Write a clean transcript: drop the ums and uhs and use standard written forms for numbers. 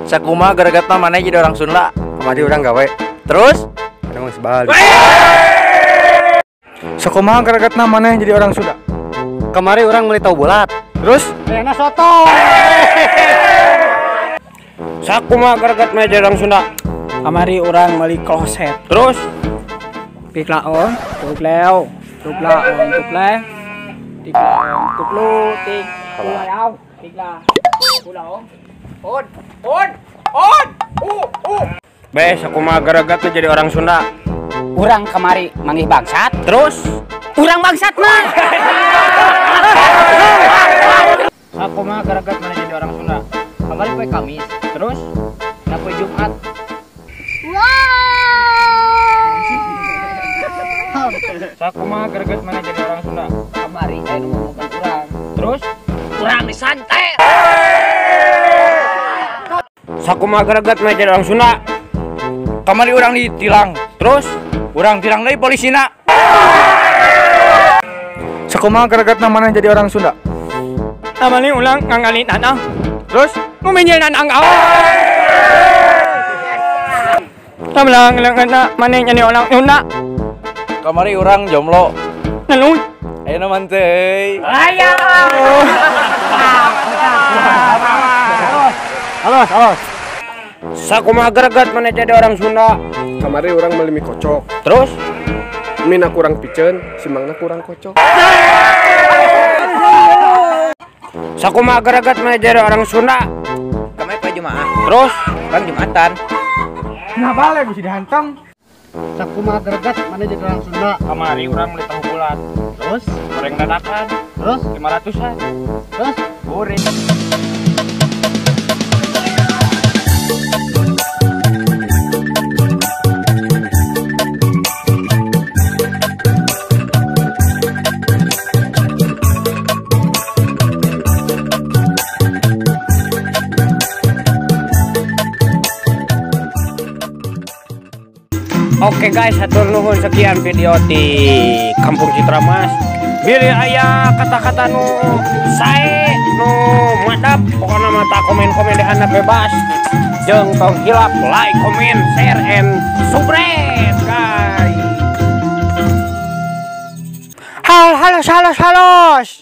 Sakumaha gregetna maneh jadi orang Sunda? Kamari urang gawe. Terus? Ada geus balik. Sakumaha gregetna maneh jadi orang Sunda? Kamari urang meuli tahu bulat. Terus? Ayana soto. Sakumaha gregetna jadi orang Sunda? Kamari urang meuli kloset. Terus? Pik laon, tuk leo, tuk laon, tuk le. Tik laon, tuk lu, tik lao, tik la. Pulau. On, on, on, u, u. Beh, sakumaha gregetna jadi orang Sunda? Urang kamari manggih bangsat. Terus? Urang bangsat mah. Sakumaha gregetna jadi orang Sunda? Kamari poe Kamis. Terus? Na poe Jumat. Sakumaha gregetna jadi orang Sunda? Kamari aya nu ngomongkeun urang. Terus? Urang disantet. Sakumaha gregetna jadi orang Sunda? Kamari urang ditilang. Terus? Urang tilang deui polisina. Sakumaha gregetna maneh jadi orang Sunda? Kamari urang ngangali tanah. Terus? Nguminyeun angau. Tamlang leungeunna maneh jadi orang Sunda. Kamari urang jomblo. Nelu. Ayeuna mah teuy. Aya. Alos, alos. Sakumaha greget maneh jadi orang Sunda? Kamari urang meuli mie kocok. Terus? Mina kurang piceun, simangna kurang kocok. Sakumaha greget maneh jadi orang Sunda? Kamari poe Jumaah. Terus? Bang Jumatan. Kenapa lagi bisa dihantam? Sakumaha greget maneh jadi orang Sunda? Kamari urang meuli tahu bulat. Terus? Goreng dadakan. Terus? 500-an. Terus? Goreng. Oke guys, hatur nuhun sekian video di Kampung Citramas. Bilih aya kata-kata nu sae nu madap, pokoknya mata komen-komen di handap bebas. Jeung tong hilap like, comment, share, and subscribe guys. Hal halos halos halos.